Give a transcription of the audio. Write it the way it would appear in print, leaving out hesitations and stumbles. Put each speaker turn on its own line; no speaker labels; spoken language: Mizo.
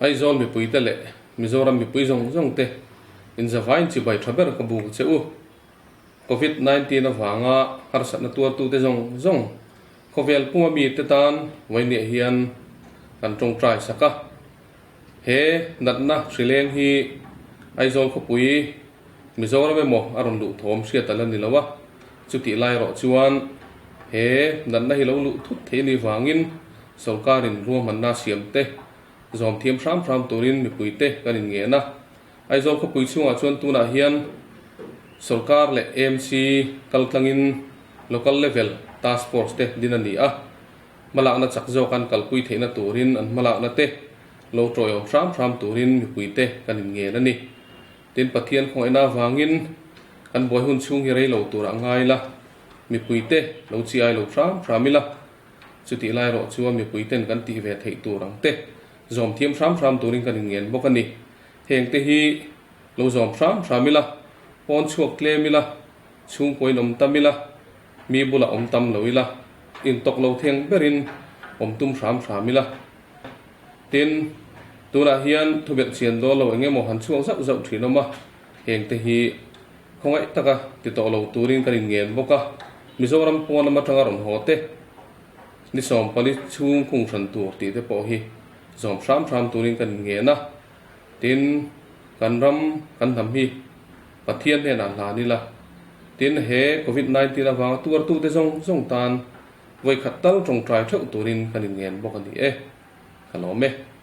Aizawl mipuite leh Mizoram mipui zawng zawng te inzavain chibai tha ber ka buk che u. Covid 19 avanga harsatna tuartute zawng zawng khawvel puma mite tan vawinia hian kan tawngtai sak a. He natna hrileng hi Aizawl khawpui Mizoram emaw a rawn luh thawm hriat a la ni lo a, chutih lai erawh chuan he natna hi lo luh thut thei a nih vangin sawrkarin ruahmanna siam te zawm thiam hram hram turin mipuite kan inngen a. Aizawl khawpui chhungah chuan tunah hian sawrkar leh AMC kaltlangin local level task force te din a ni a, hmalakna chak zawk an kalpui theihna turin an hmalakna te lo tawiawm hram hram turin mipuite kan inngen a ni. Tin, Pathian khawngaihna avangin kan buai hun chhung hi rei lo turah ngai ila, mipuite lo chi ai lo hram hram ila, chutih lai erawh chuan mipuiten kan tih ve theih tur ang te zawm thiam hram hram turin kan inngen bawk a ni. Heng te hi lo zawm hram hram ila, pawn chhuak tlem ila, chhungkuain awm tam ila, mi bulah awm tam lo ila, intawk lo theng berin awm tum hram hram ila. Tin, tunah hian thubelh chian dawn lo eng emaw han chhuak zauh zauh thin awm a, heng te hi khawngaih taka ti tawh lo turin kan inngen bawk a, Mizoram pawn lam atanga rawn haw te, ni 14 chhung khung hran tur tih te pawh hi zawm hram hram turin kan inngen a. Tin, kan ram, kan hnam hi Pathian hnenah hlan ila, tin he Covid 19 avanga tuartute zawng zawng tan Vawikhat tal tawngtai theuh turin kan inngen bawk a ni e. Ka lawm e.